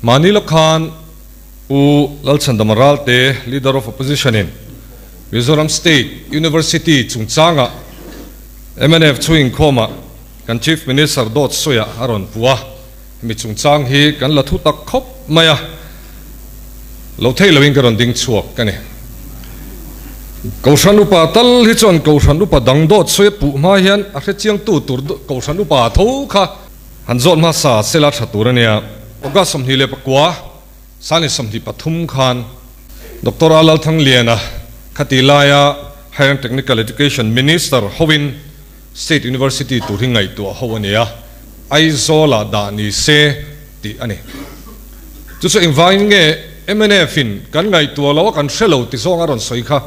Mahni lawk khan Pu Lalchhandama Ralte, Leader of Opposition in Mizoram State University chungchanga mnf chu inkhawmah kan Chief Minister dawt sawiah a rawn pu a, hemi chungchang hi kan la thu tak khawp mai a, lo thei loin ka rawn ding chhuak ka ni. Kohhran upa tal hi chuan Kohhran upa dang dawt sawi a puh hma hian a hrechiangtu tur Kohhran upa tho kha han zawt hmasa sela tha tur a nia. August 29, Sani 23 khan Doctor A Lalthangliana khati laia Higher and Technical Education Minister hoin State University tur hi ngaihtuah ho a ni a, Aizawl-ah dah ni se tih a ni. Chu chu engvangin nge mnf in kan ngaihtuah lo a kan hre lo ti zawng a rawn sawi kha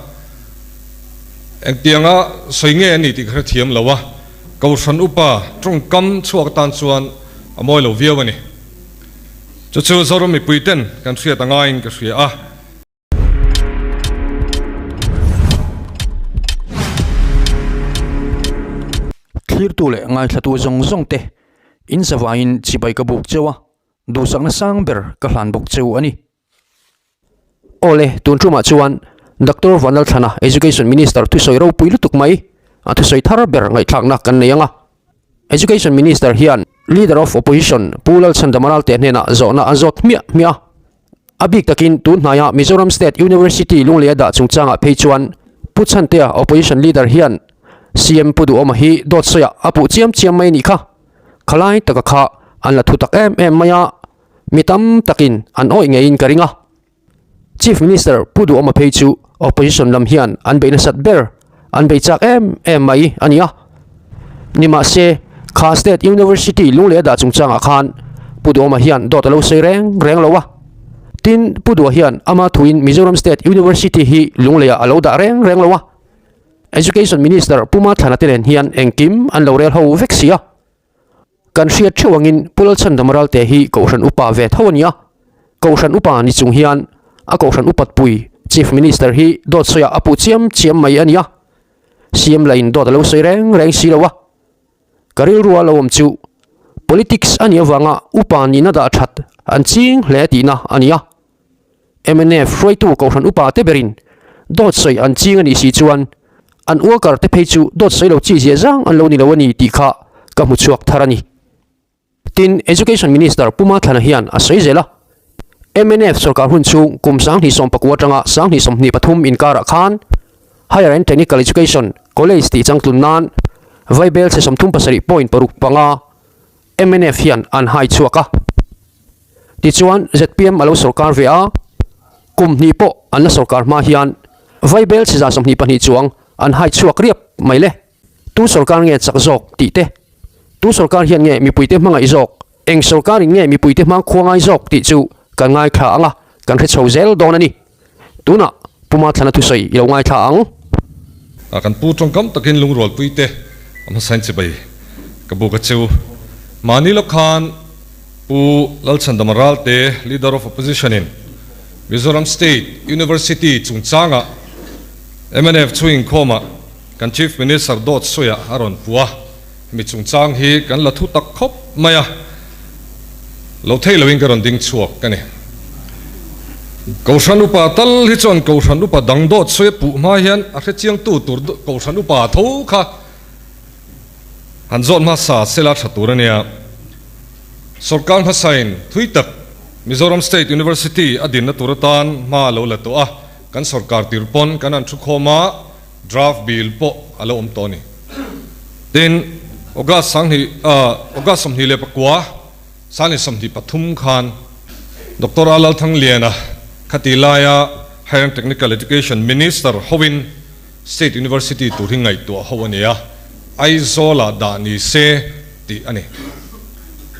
engtianga sawi nge a ni tih ka hrethiam lo a, Kohhran upa tawngkam chhuak atan chuan a mawi lo viau a ni. Chu chu Zoram mipui ten kan hriat a ngaiin ka hria a. Thlirtu leh ngaithlatu zawng zawng te in zavaiin chibai ka buk cheu a, duhsakna sang ber ka hlan bawk cheu a ni. Awle, tun tumah chuan Doctor Vanlalthlana Education Minister thusawi ropui lutuk mai a thusawi thar ber ngaihthlakna kan nei ang a. Education Minister hian Leader of Opposition Pu Lalchhandama Ralte hnenah zawhna a zawt hmiah hmiah a. A bik takin tun hnaia Mizoram State University Lungleia dah chungchangah phei chuan Pu Chhantea Opposition Leader hian CM Pu Duhawma hi dawt sawiah a puh chiam chiam mai a nih kha. Khalai taka kha an la thu tak em em mai a, mi tam takin an awih ngeiin ka ring a. Chief Minister Pu Duhawma phei chu Opposition lam hian an beih nasat ber, an bei chak em em mai a ni a. Nimahse, kha State University Lungleia dah chungchangah khan Pu Duhawma hian dawt a lo sawi reng reng lo a. Tin, Pu Duha hian ama thuin Mizoram State University hi Lungleiah a lo dah reng reng lo a. Education Minister Pu Mathlana te nen hian engkim an lo rel ho vek si a. Kan hriat theuh angin Pu Lalchhandam Ralte hi Kohhran Upa ve tho a ni a. Kohhran Upa ni chung hian a Kohhran Upatpui Chief Minister hi dawt sawiah a puh chiam chiam mai a ni a. Siam lain dawt a lo sawi reng reng si lo a. Ka rilru a lo awm chu Politics a nih avanga Upa nihna dah that an ching hle tihna a ni a. Mnf hruaitu Kohhran Upa te berin dawt sawi an ching a nih si chuan an worker te phei chu dawt sawi lo chi zia zang an lo ni lo a ni tih kha ka hmu chhuak thar a ni. Tin, Education Minister Pu Mathlana hian a sawi zel a, mnf sorkar hun chhung kum 2019 atanga 2023 inkarah khan Higher and Technical Education College tih changtlun nan Vaibel chhe 37.65 mnf hian an hai chhuak a. Tichuan, zpm a lo sorkar ve a, kum hnih pawh an la sorkar hma hian Vaibel chhe 22 chuang an hai chhuak riap mai le. Tu sorkar nge chak zawk tih te, tu sorkar hian nge mipuite hmangaih zawk, eng sorkarin nge mipuite hmang khua ngai zawk tih chu kan ngaithla ang a, kan hre chho zel dawn a ni. Tunah Pu Mathlana thusawi i lo ngaithla ang. A kan pu tawngkam takin lungrualpui te a hmasain chibai ka buk a cheu. Mahni lawk khan Pu Lalchhandama Ralte, Leader of Opposition in Mizoram State University chungchangah mnf chu inkhawmah Kan Chief Minister dawt sawiah a rawn pu a, hemi chungchang hi kan la thu tak khawp mai a, lo thei loin ka rawn ding chhuak ka ni. Kohhran upa tal hi chuan Kohhran upa dang dawt sawi a puh hma hian a hrechiangtu tur Kohhran upa tho kha han zawt hmasa sela tha tur a nia. Sorkar hmasain thui tak Mizoram State University a dinna tur atan hma a lo la tawh a, kan sorkar tir pawn kan han thukhawm a, Draft bill pawh a lo awm tawh a ni. Tin, August sanghnih August 29, 2023 khan Doctor A Lalthangliana khati laia Higher and Technical Education Minister hoin State University tur hi ngaihtuah ho a ni a, Aizawl-ah dah ni se tih a ni.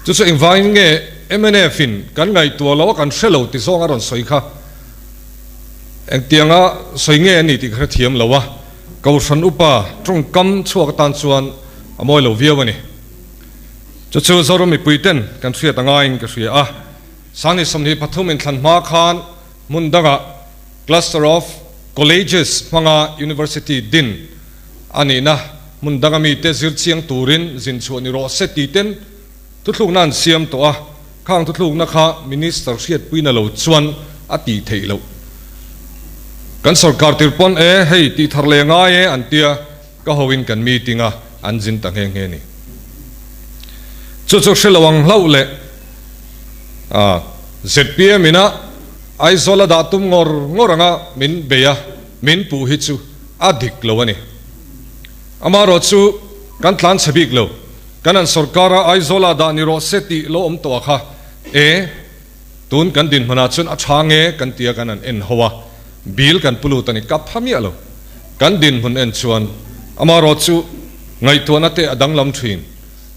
Chu chu engvangin nge mnf in kan ngaihtuah lo a kan hre lo ti zawng a rawn sawi kha. Engtianga sawi nge a ni tih ka hrethiam lo a, Kohhran upa tawngkam chhuak atan chuan a mawi lo viau a ni. Chu chu Zoram mipui ten kan hriat a ngaiin ka hria a, 2023 inthlan hma khan hmun dangah Cluster of Colleges hmanga University din a nihna hmun danga mite zir chiang turin zin chhuah ni rawh se tih ten thuthlukna an siam tawh a. Khang thuthlukna kha Minister hriatpuina lo chuan a tih theih loh. Kan sorkar tir pawn e, hei tih thar leh ngai e an tia ka hoin kan meeting a an zin ta nghe nghe ni. Chu chu hre lo ang hlauh leh a zpm ina Aizawl a dah tum ngawr ngawr anga min bei a, min puh hi chu a dik lo a ni. Amaherawh chu kan tlan chhe bik lo. Kan an sorkara Aizawla dah ni rawh se tih lo awm tawh a kha e, tun kan dinhmunah chuan a tha nge kan tia kan an en ho a, bill kan pu lut a ni kap pha miah lo. Kan dinhmun en chuan amaherawh chu ngaihtuahna te a danglam thin.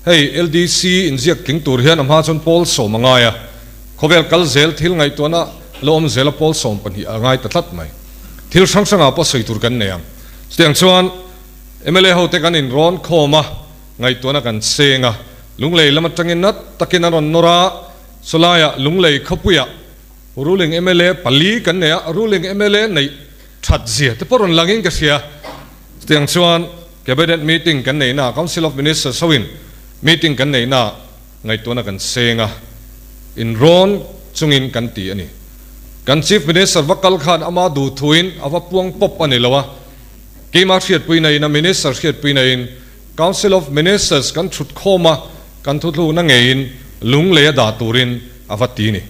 Hei LDC inziak tling tur hian a hma chuan pawl sawm a ngai a, khawvel kal zel thil ngaihtuahna lo awm zel a pawl 12 a ngai ta tlat mai. Thil hrang hrangah pawh sawi tur kan nei ang. Chutiang chuan mla ho te kan inrawn khawm a. Ngaihtuahna kan seng a, Lunglei lam atangin nat takin an rawn nawr a, sawlaiah Lunglei khawpuiah ruling mla pali kan nei a, ruling mla neih that zia te pawh rawn langin ka hria. Chutiang chuan Cabinet meeting kan neihna, Council of Ministers hoin meeting kan neihna ngaihtuahna kan seng a, inrawn chungin kan ti a ni. Kan Chief Minister va kal khan ama duhthuin a va puang pawp a ni lo a, keimah hriatpuina in a Minister hriatpuina in Council of Ministers kan thut khawm a, kan thuthlukna ngeiin lunglei a dah turin a va ti ni.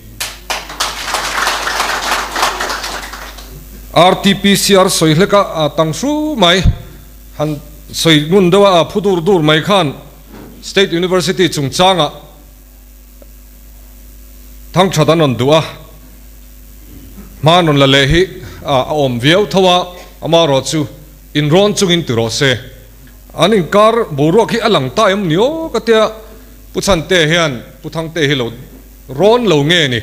RTPCR sawi hlek a, a tang hru mai, han sawi ngun deuh a, a phu dur dur mai khan State University chungchangah thangthat an rawn duh a, hma an rawn la leh hi a awm viau tho a, amaherawh chu inrawn chungin ti rawh se. An inkar boruak hi a lang ta em ni aw ka tia Pu Chhante hian Pu Thangte hi lo rawn lo nge ni.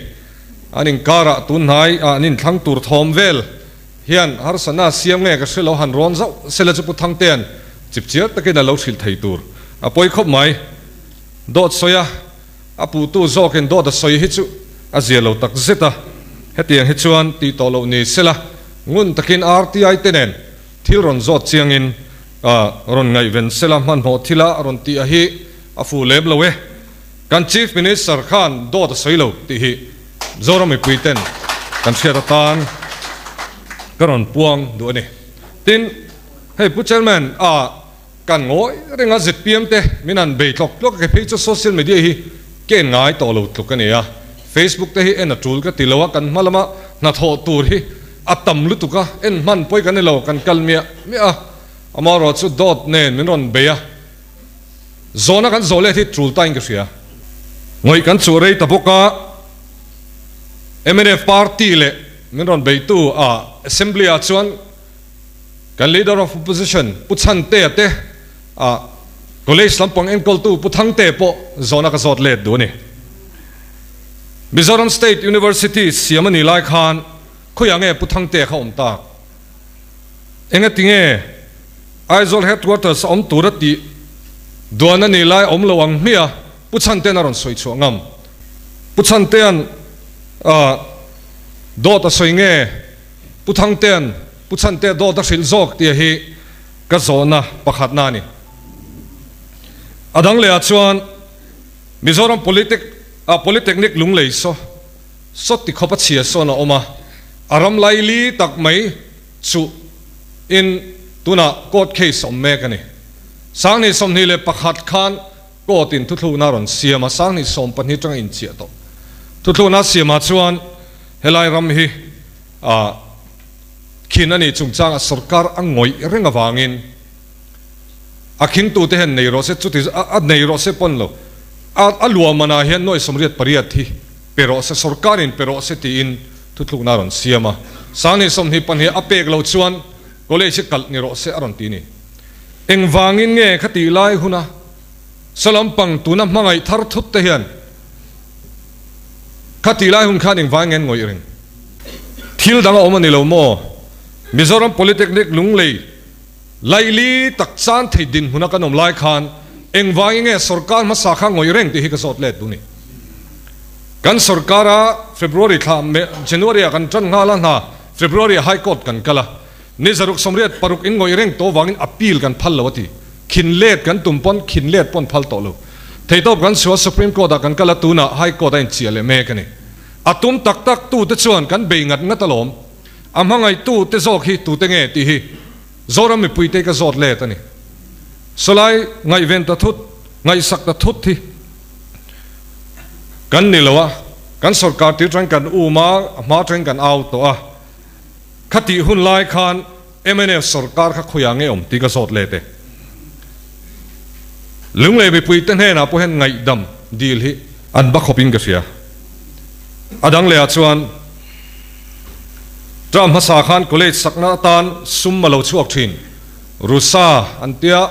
An inkarah tun hnai ah an inthlang tur thawm vel hian harsatna a siam nge ka hre lo han rawn zauh sela chu Pu Thangtean chipchiar takin a lo hrilh thei tur a pawi khawp mai. Dawt sawi a a puhtu zawkin dawt a sawi hi chu a zia lo tak zet a, hetiang hi chuan tih tawh loh ni sela ngun takin RTI te nen Thil rawn zawt chiangin rawn ngaihven sela hmanhmawh thila rawn tih a hi a fuh lem lo e. Kan Chief Minister khan dawt a sawi lo tih hi Zoram mipui ten kan hriat atan ka rawn puang duh a ni. Tin, hei Pu Chairman a kan ngawi reng a zpm te min han bei tlawk tlawk a ke phei chu social media hi ka en ngai tawh lo tluk a ni a, Facebook te hi en a tul ka ti lo a, kan hma lama hnathawh tur hi a tam lutuk a, en hman pawi kan ni lo, kan kal miah miah a, amaherawh chu dawt nen min rawn bei a, zawhna kan zawh let hi tul tain ka hria. Ngawih kan chuh rei ta bawk a, mnf party leh min rawn beitu a assembly ah chuan Kan Leader of Opposition Pu Chhantea te ah College lampang enkawltu Pu Thangtea pawh zawhna ka zawt let duh a ni. Mizoram State University siam a nih lai khan khawiah nge Pu Thangtea kha awm tak? Engati nge Aizawl Headquarters a awm tur a tih duan a nih lai awm lo ang hmiah Pu Chhantea'n a rawn sawi chhuah ngam? Pu Chhantea'n dawt a sawi nge? Pu Thangtea'n Pu Chhantea dawt a hrilh zawk tih hi ka zawhna pakhatna a ni. A dang lehah chuan Mizoram Politic ah Polytechnic Lunglei saw saw ti khawp a chhia sawn a awm a, a ram laili tak mai chuh in tunah court case a awm mek a ni. 2021 khan court in thuthlukna a rawn siam a, 2012 atanga inchiah tawh thuthlukna a siamah chuan helai ram hi a khin a nih chungchangah sorkar a ngawih reng avangin a khingtute hian nei rawh se, chuti a nei rawh se pawn lo, a luahmanah hian nuai 88 hi pe rawh se, sorkarin pe rawh se tiin thuthlukna a rawn siam a. 2022 a pek loh chuan college hi kalh ni rawh se a rawn ti ni. Engvangin nge khatih lai huna Sawlampang tuna hmangaih thar thut te hian Khatih lai hun khan engvai ngen ngawih reng? Thil dang a awm a ni lo maw? Mizoram Polytechnic Lunglei laili tak chan thei dinhmuna kan awm lai khan engvangin nge sorkar hmasa kha ngawih reng tih hi ka zawt let duh ni. Kan sorkara February thla January ah kan tan nghal a hna February ah High Court kan kal a, ni 686 in ngawih reng tawh vangin appeal kan phal lo a ti. Khin let kan tum pawn khin let pawn phal tawh lo. Theihtawp kan chhuah Supreme Court ah kan kal a tunah High Court a inchiah leh mek a ni. A tum tak tak tute chuan kan bei ngat ngat alawm. A hmangaihtu te zawk hi tute nge tih hi Zoram mipuite ka zawt let a ni. Sawlai ngaihven ta thut, ngaihsak ta thut hi kan ni lo a, kan sorkar tir tangin kan um a, a hma tangin kan au tawh a. Khatih hun lai khan mnf sorkar kha khawiah nge awm tih ka zawt let e. Lunglei mipuite hnenah pawh hian ngaihdam dil hi an ba khawpin ka hria. A dang lehah chuan term hmasa khan college sakna atan sum a lo chhuak thin. Rusa an tia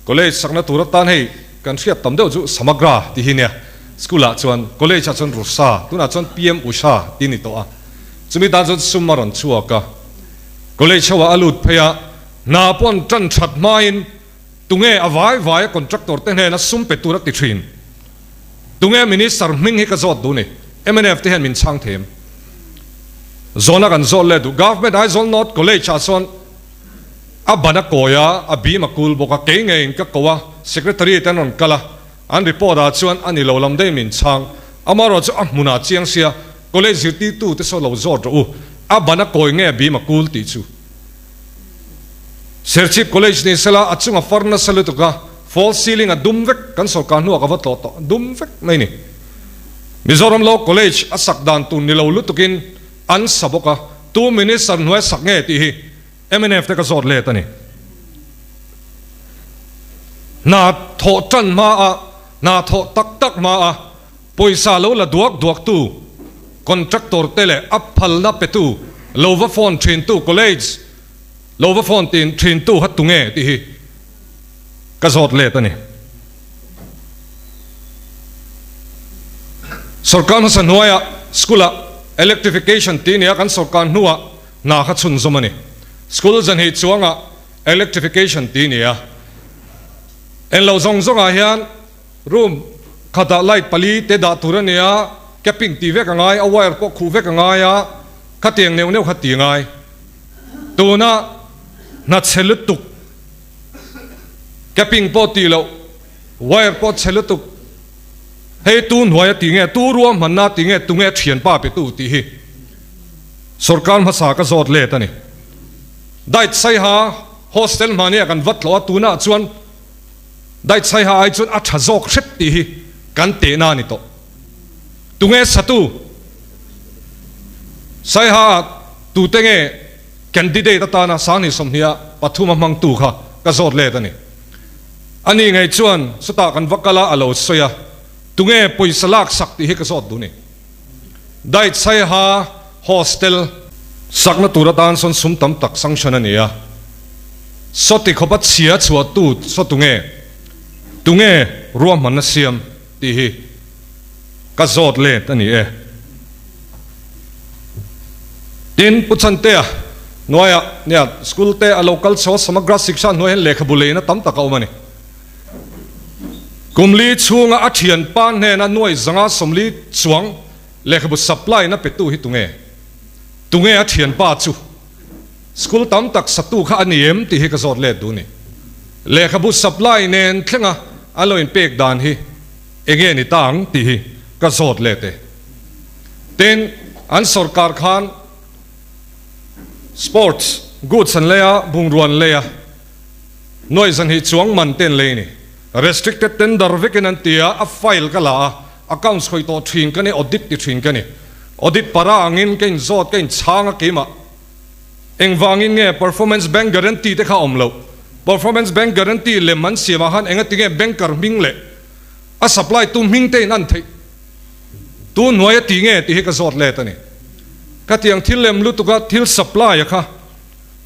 college sakna tur atan hei kan hriat tam deuh chu Samagra tih hi nia. School ah chuan college ah chuan Rusa tunah chuan PM Usha tih a ni tawh a. Chumi tan chuan sum a rawn chhuak a. College ho ah a lut phei a, hna pawh an tan that hmain tunge a vai vai a contractor te hnena sum pe tur a ti thin. Tunge Minister hming hi ka zawt duh ni. Mnf te hian min chhang them. Zawna kan zawt leh duh. Government Aizawl North College ah chuan a ban a kawi a, a bim a kul bawk a, kei ngeiin ka ko a, Secretary te an rawn kal a, an report ah chuan a ni lo lam daih min chhang. Amaherawh chu a hmunah chiang sia College zirtirtu te saw lo zawt rawh u, a ban a kawi nge a bim a kul tih chu. Serchhip College ni sela a chunga far nasa lutuk a, false ceiling a dum vek, kan sorkar hnuah ka va tlawh tawh, dum vek mai ni. Mizoram Law College a sak dan tur ni lo lutukin an sa bawk a, tu Minister hnuai sak nge tih hi mnf te ka zawt let a ni. Hna thawh tan hma a, hna thawh tak tak hma a, Pawisa lo la duak duaktu contractor te leh a phalna petu lo va phone thintu college lo va phone tin thintu kha tunge tih hi ka zawt let a ni. Sorkar hmasa hnuaiah school ah electrification tih nia kan sorkar hnuah hna kha chhunzawm a ni. School zanhih chuangah electrification tih nia englo zawng zawngah hian Room khatah light pali te dah tur a nia, capping tih vek a ngai, a wire pawh khuh vek a ngai a, khatiang neuh neuh kha ti ngai. Tuna hna chhe lutuk, capping pawh tih loh, wire pawh chhe lutuk, hei tu hnuai a ti nge, tu ruahmanna a ti nge, tunge thianpa pe tu tih hi sorkar hmasa ka zawt let a ni. Diet Saiha hostel hmahniah kan vat loh a, tunah chuan Daihchhaiha ai chuan a tha zawk hrep tih hi kan tehna a ni tawh. Tunge satu? Saiha ah tute nge candidate atana Sanghnih 20 a pathum a hmangtu kha ka zawt let a ni. Ani ngei chuan chutah kan va kal a a lo sawi a, tunge pawisa lak sak tih hi ka zawt duh ni. Daihchhaiha hostel sakna tur atan sawn sum tam tak sanction a ni a, sawti khawpa chhia chhuahtu saw tunge, tunge ruahmanna siam tih hi ka zawt let a ni e. Tin, Pu Chantea hnuaiah nia school te a lo kal chho a, Samagra Shiksha hnuai hian lehkhabu leina tam tak a awm a ni. Kum li chhunga a thianpa hnena nuai zanga 40 chuang lehkhabu supply na petu hi tunge? Tunge a thianpa chu? School tam tak satu kha a ni em tih hi ka zawt let duh ni. Lehkhabu supply nen thlenga an lo inpek dan hi enge ni ta ang tih hi ka zawt let e. Tin, an sorkar khan sports goods an lei a, bungrua an lei a. Nuaih zan hi chuang man te an lei ni. Restricted tender vekin an ti a, a file ka la a, accounts khawih tawh thin ka ni, audit ti thin ka ni. Audit para angin ka inzawt, ka inchhang a keimah. Engvangin nge performance bank guarantee te kha a awm loh? Performance bank guarantee lem an siamah khan engatinge banker hming leh a supply tu hming te in an theih? Tu hnuai a ti nge tih hi ka zawt let a ni. Khatiang thil lem lutuka thil supply a kha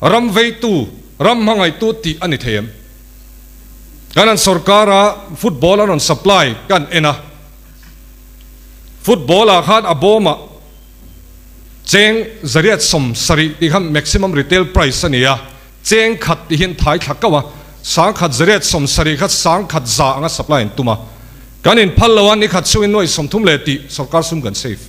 Ram veitu, ram hmangaihtu tih a ni thei em? Kan an sorkara football an rawn supply kan en a, football ah khan a bawmah cheng 870 tih kha maximum retail price a ni a, cheng khat tih hian thai thla kauh a, 1870 kha 1100 anga supply an tum a, kan inphal lo a, nikhat chhungin nuai 30 leh tih sorkar sum kan save.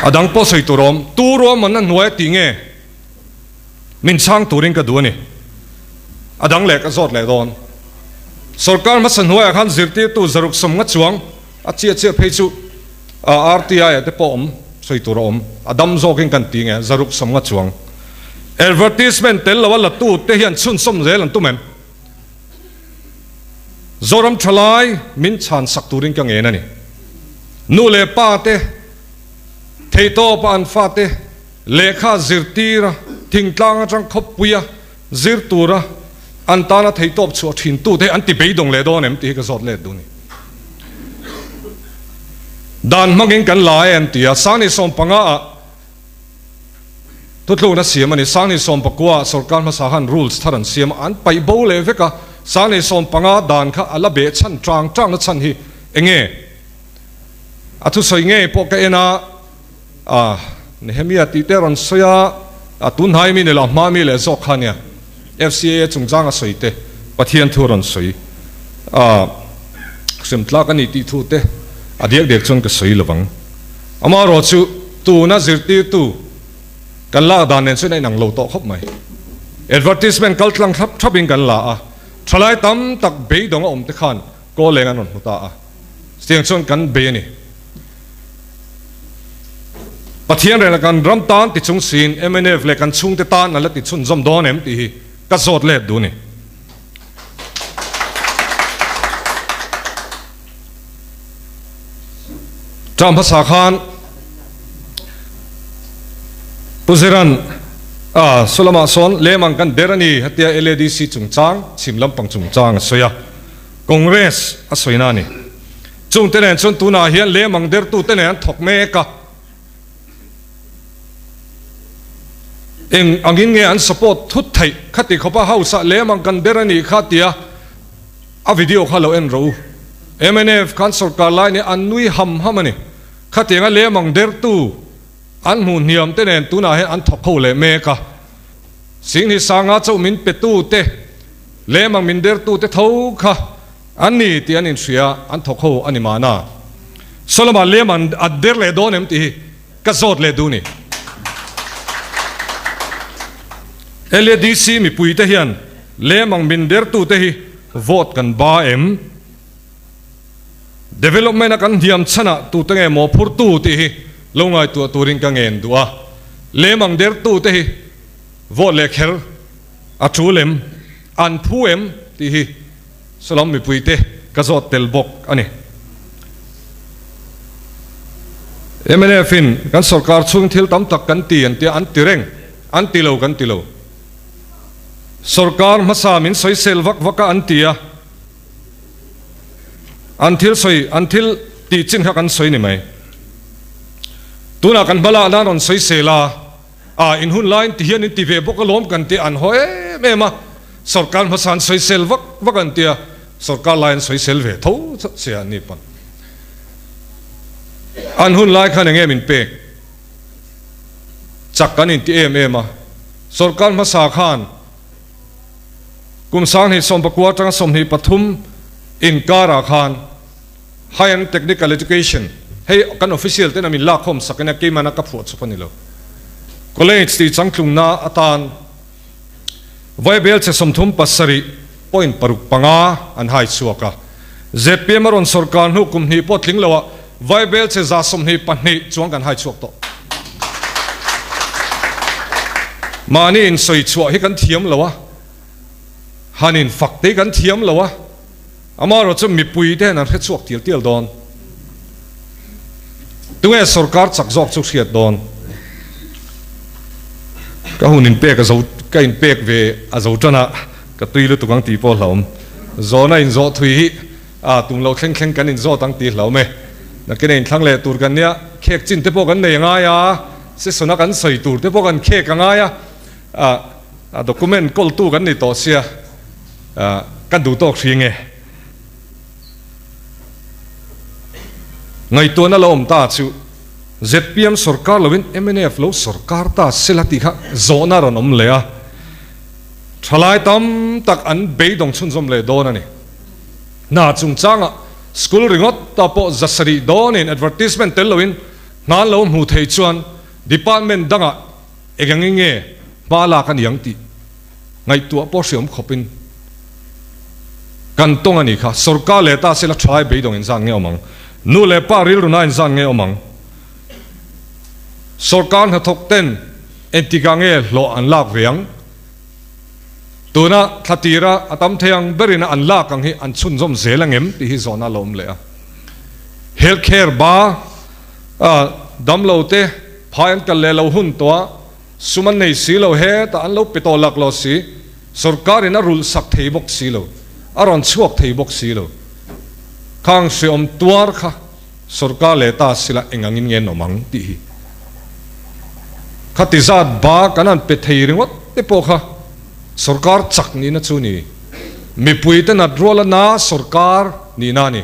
A dang pawh sawi tur awm, tu ruahmanna hnuai a tih nge min chhang turin ka duh a ni. A dang leh ka zawt leh dawn. Sorkar hmasa hnuaiah khan zirtirtu 170 chuang a chiah chiah phei chu RTI ah te pawh awm sawi tur a awm. A dam zawkin kan ti nge 150 chuang. Advertisement tel lo a latu te hian chhunzawm zel an tum em? Zoram thalai min chhan sak turin ka ngen a ni. Nu leh pa te theihtawpa an fate lehkha zirtira thingtlang atang khawppuia zir tura an tana theihtawp chhuah thin tute an ti beidawng leh dawn em tih hi ka zawt let duh a ni. Dan hmangin kan la e an ti a, Sangni 15 ah Thutlukna siam a ni. 2019 ah sorkar hmasa khan rules thar an siam a, an paih bo leh vek a. 2015 dan kha a la beh chhan tang tangna chhan hi eng nge? A thusawi ngei pawh ka en a, a Nehemia tih te a rawn sawi a, a tunhnai mi ni lo, a hma mi leh zawk kha nia. FCAA chungchang a sawi te, Pathian thu a rawn sawi a, hrem tlak a ni tih thu te a diak diak chuan ka sawi lo vang. Amaherawh chu tuna zirtirtu kan lak dan nen chuan a inang lo tawh khawp mai. Advertisement kal tlang thlap thlapin kan la a, thalai tam tak beidawng a awm te khan kawl leng an rawn hmu ta a, chutiang chuan kan bei a ni. Pathian reng leh kan ram tan ti chung siin mnf leh kan chhungte tan an la ti chhunzawm dawn em tih hi ka zawt let duh a ni. Term hmasa khan Pu Ziran a Sulama sawn lemang kan der a ni hetia LADC chungchang chhim lampang chungchang a sawi a, Congress a sawina a ni. Chungte nen chuan tunah hian lemang dertute nen an thawk mek a, eng angin nge an support thut theih khati khawpa house ah lemang kan der a nih kha tia A video kha lo en rawh u. Mnf khan sorkar lai nih an nui ham ham a ni. Khatianga lemang dertu an hmuh hniam te nen tunah hian an thawk ho leh mek a. Singhi sanga chauh min petu te, lemang min dertu te tho kha an ni tih an inhria an thawk ho a ni mahna. Solomon lemang a der leh dawn em tih hi ka zawt leh duh ni. LADC mipui te hian Lemang min dertute hi vote kan ba em? Development a kan hniam chhanah tute nge mawhphurtu tih hi lo ngaihtuah turin ka ngen duh a. Lemang dertute hi vote leh kher a tul em? An phu em? tih hi Salam mipuite ka zawt tel bawk a ni. Mnf in kan sorkar chhung thil tam tak kan ti an tia an ti reng, an ti lo kan ti lo. Sorkar hmasa min sawisel vak vak a an ti a, an thil sawi, an thil tih chin kha kan sawi ni mai. Tunah kan hma nan rawn sawisel a, a in hun laiin ti hian in ti ve bawk alawm kan ti an haw em em a, sorkar hmasa an sawisel vak vak an ti a, sorkar lai an sawisel ve tho che an ni pawn. An hun lai khan eng nge min pek? Chak kan inti em em a, sorkar hmasa khan kum 2019 atanga 23 inkarah khan High and Technical Education, hei kan official ten a min lakkhawm sak ania keimahna ka phuah chawp a ni lo, College tih changtlungna atan Vaibel chhe 37.65 an hai chhuak a, zpm a rawn sorkar hnu kum hnih pawh tling loah Vaibel chhe 122 chuang kan hai chhuak tawh. Mahni insawi chhuah hi kan thiam lo a, han infak te hi kan thiam lo a, amaherawh chu mipui te hian an hre chhuak tial tial dawn. Tunge sorkar chak zawk chu hriat dawn? Ka hun inpek a zo, ka inpek ve a zo tan a, ka tui lutuk ang tih pawh hlauhawm. Zawhna inzawh thui hi a tum lo thleng thleng kan inzawt ang tih hlauhawm e. Nakin a inthlang leh tur kan nia, khek chin te pawh kan nei a ngai a, session a kan sawi tur te pawh kan khek a ngai a, a document kawltu kan ni tawh sia, kan duh tawk hri nge. Ngaihtuahna lo awm ta chu zpm sorkar loin mnf lo sorkar ta sela tih kha zawhna a rawn awm leh a, thalai tam tak an beidawng chhunzawm leh dawn a ni. Hna chungchangah school ringawt ta pawh 700 dawnin advertisement tel loin hna an lo hmu thei chuan department dangah eng angin nge hma lak a ni ang tih ngaihtuah pawh hriam khawpin. Kan tawng a nih kha. Sorkar leh ta sela thalai beidawng inzat nge awm ang? Nu leh pa rilru na inzat nge awm ang? Sorkar hnathawk ten engtikah nge hlawh an lak ve ang? Tuna thla tira a tam thei ang berin an lak ang hi an chhunzawm zel ang em tih hi zawhna a la awm leh a. Health care ba damlo te phai an kal leh lo hun tawh a, sum an nei si lo, hetah an lo pe tawh lak lo si, sorkarin a rulh sak thei bawk si lo, a rawn chhuak thei bawk si lo. Khang hreawm tuar kha sorkar leh ta sila eng angin nge an awm ang tih hi. Khati zat ba kan han pe thei ringawt te pawh kha sorkar chak nihna chu ni. Mipuite nat ruala na sorkar nihna a ni.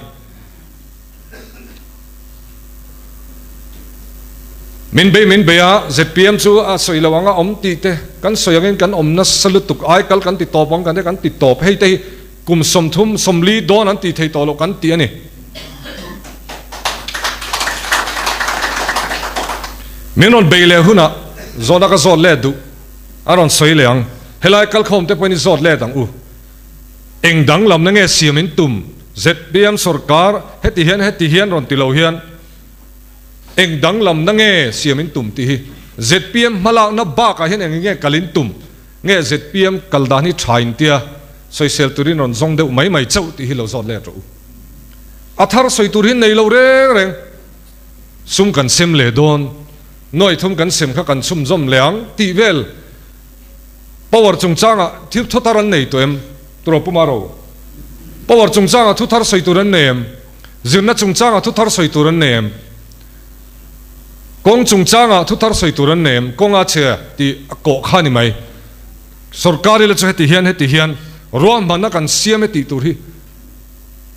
Min bei min bei a, zpm chu a sawi lo ang a awm tih te kan sawi angin kan awm nasa lutuk ai kal kan ti tawp ang kan ti kan ti tawp hei te hi kum 30 40 dawn an ti thei tawh loh kan ti a ni. Min rawn bei leh hunah zawhna ka zawt let duh a rawn sawi leh ang helai kalkhawm te pawhin i zawt let ang u. Eng danglamna nge siam in tum? Zpm sorkar heti hian heti hian rawn ti lo hian eng danglamna nge siam in tum tih hi zpm hmalakna bakah hian eng nge kal in tum nge zpm kal dan hi tha in tia sawisel turin rawn zawng deuh mai mai chauh tih hi lo zawt let rawh u. A thar sawi tur hi nei lo reng reng sum kan sem leh dawn, nuai thum kan sem kha kan chhumzawm leh ang tih vel. Power chungchangah thil thu thar an nei tawh em? Turaw Pu Maro. Power chungchangah thu thar sawi tur an nei em? Zirna chungchangah thu thar sawi tur an nei em? Kawng chungchangah thu thar sawi tur an nei em? Kawng a chhe tih a kawh kha a ni mai. Sorkar ila chu heti hian heti hian ruahmanna kan siam e tih tur hi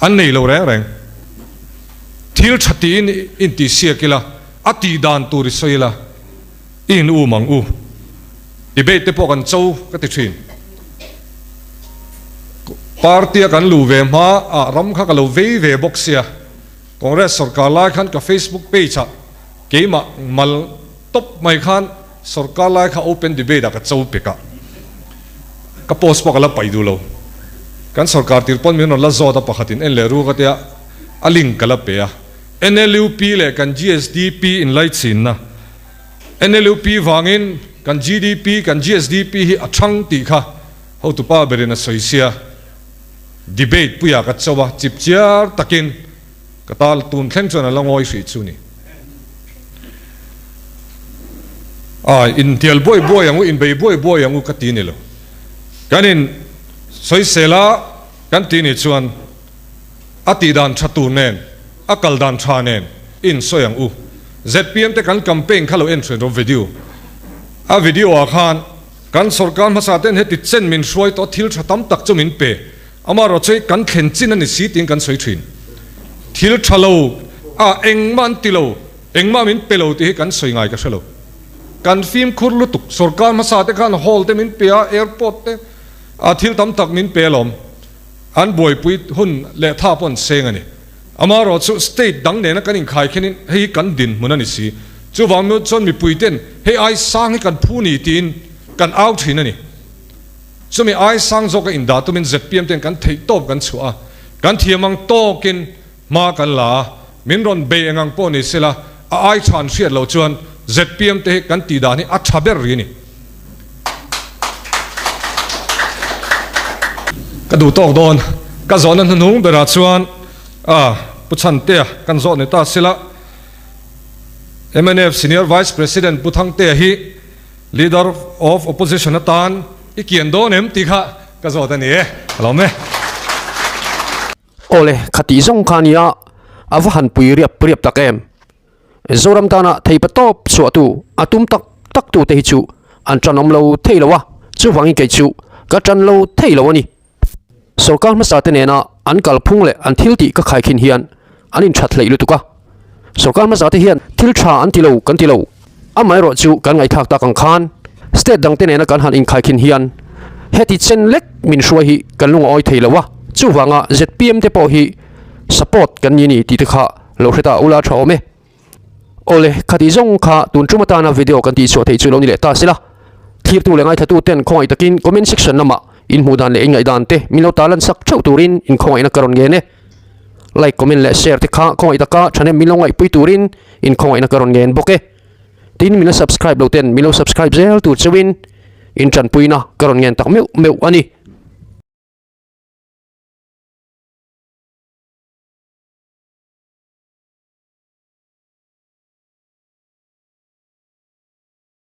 an nei lo reng reng. Thil tha tiin intihsiak ila, a tih dan tur i sawi ila. I in um ang u. Debate te pawh kan cho ka ti thin. Party a kan luh ve hma ah ram kha ka lo vei ve bawk sia. Congress sorkar lai khan ka Facebook page ah keimah mal tawp mai khan sorkar lai kha open debate ah ka cho pek a. Ka post pawh ka la paih duh lo. Kan sorkar tir pawn min rawn la zawt a pakhat in en leh ru ka tia a link ka la pe a. NLUP leh kan GSDP inlaichinna. NLUP vangin kan GDP, kan GSDP hi a thang tih kha hotupa berin a sawi sia. Debate puiah ka cho a, chip chiar takin ka tal tun thleng chuan a la ngawi hrih chu ni. Ai, intial buai buai ang u, inbei buai buai ang u ka ti ni lo. Kan in sawisel a kan ti ni chuan A tih dan tha tur nen, a kal dan tha nen i insawi ang u. Zpm te kan campaign kha lo en ṭhin rawh video. A video ah khan kan sorkar hmasa ten heti chen min hruai tawh thil tha tam tak chu min pe. Amaherawh chu kan thlen chin a ni si tiin kan sawi ṭhin. Thil tha lo a engmah an ti lo, engmah min pe lo tih hi kan sawi ngai ka hre lo. Kan fimkhur lutuk. Sorkar hmasa te khan hall te min pe a, airport te a thil tam tak min pe alawm. An buaipui hun leh tha pawh an seng a ni. Amaherawh chu state dang nena kan inkhai khenin hei hi kan dinhmun a ni si. Chuvang nu chuan mipui ten hei ai sang hi kan phu ni tiin kan au thin a ni. Chumi ai sang zawka indah tumin zpm ten kan theih tawp kan chhuah a, kan thiam ang tawkin hma kan la a, min rawn bei eng ang pawh ni sela a ai tha an hriat loh chuan zpm te hi kan tih dan hi a tha ber rih a ni. Ka duh tawk dawn. Ka zawhna hnuhnung berah chuan a Pu Chhantea kan zawh ni ta sela mnf Senior Vice President Pu Thangtea hi Leader of Opposition atan i kian dawn em tih kha ka zawt a ni e. Ka lawm e. Awle, khatih zawng kha nia a va han pui riap riap tak em. Zoram tana theipa tawp chhuahtu a tum tak tak tute hi chu an tanawm lo thei lo a, chuvangin kei chu ka tan lo thei lo a ni. Sorkar hmasa te nena an kalphung leh an thil tih ka khaikhin hian an inthat hleih lutuk a. Sorkar hmasa te hian thil tha an ti lo kan ti lo. Amaherawh chu kan ngaihthlak tak ang khan state dang te nena kan han inkhaikhin hian heti chen lek min hruai hi kan lung a awi thei lo a, chuvanga zpm te pawh hi support kan ni a ni tih te kha Lo hre ta ula tha awm e. Awle, khatih zawng kha tun tum atana video kan tihchhuah theih chu lo ni leh ta sela. Thlirtu leh ngaithatu ten khawngaih takin comment section lamah. In hmuh dan leh in ngaihdan te min lo tarlan sak theuh turin in khawngaihna ka rawn ngen e. Like, comment leh share te kha khawngaih taka thahnem min lo ngaihpui turin in khawngaihna ka rawn ngen bawk e. Tin min la subscribe lo ten min lo subscribe zel tur cheuhin in tanpuina ka rawn ngen tak meuh meuh a ni.